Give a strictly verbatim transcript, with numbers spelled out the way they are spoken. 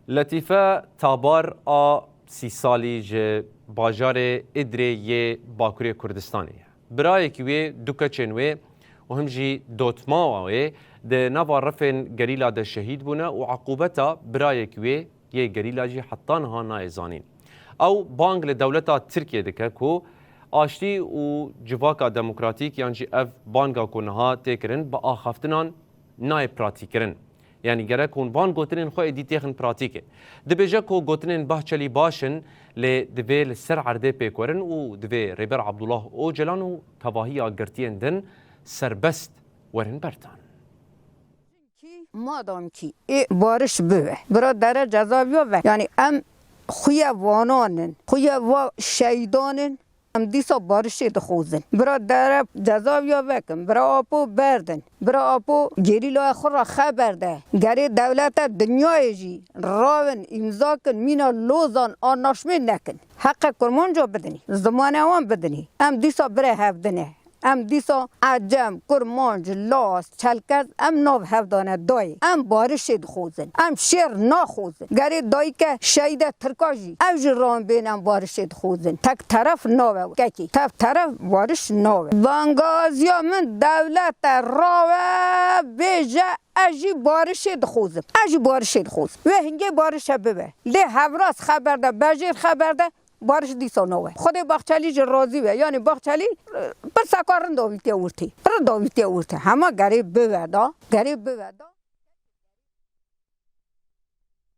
Letîfe Tabar a sî salî ji bajarê Îdrê yê Bakurê Kurdistanê ye. Birayekî wê, du keçên wê û him jî dotmawa wê di nava refên gerîla de şehîd bûne û eqûbeta birayekî wê yê gerîla jî heta niha nayê zanîn. Ew bang li dewleta Tirkiyê dike ku aştî û civaka demokratîk yan jî ev banga ku niha tê kirin bi axaftinan nayê pratîkirin. Yanî gerek hûn van gotinên xwe êdî têxin pratîkê. Dibêje ku gotinên Bahçelî baş in, lê divê li ser erdê pêk werin û divê Rêber Abdullah Ocalan û tevahiya girtiyên din serbest werin berdan. Madam kî ê bariş bibe. Bira dere cezaviya ve. Yanî em xuye vanan in. Xuye va şehîdan in. Em dîsa barişê dixwazin. Bira dere cezaviya vekin. Bira Apo berdin. Bira Apo gerîlaya xwe re xeber de. Gerê dewlete dinyayê jî rawin îmza kin mîna Lozan anlaşmê nekin. Heqe Kurmanca bidinî. Zimanê wan bidinî. Em dîsa birê hevdine. Em dîsa Ecem, Kurmanc, Laz, Çelkez em nav hevdane dayê. Em barişê dixwazin. Em şêr naxwazin. Gerê dayike şehîde Tirka jî ew jî ran bên em barişê dixwazin. Tek teref nawe kekî. Tev teref bariş nawe. Bangaziya min dewlete rawe bêje ez jî barişê dixwazim. Ez jî barişê dixwazim. Wê hingê barişe bibe. Lê hevraz xeber de, bejêr xeber de, Bariş dîsa nawe. Xwedê Baxçelî ji razî be. Yanî Baxçelî, e, pirseka rind avîtiye ortê. Rind avîtiye ortê. Hema gerê bive da. Gerê bive da.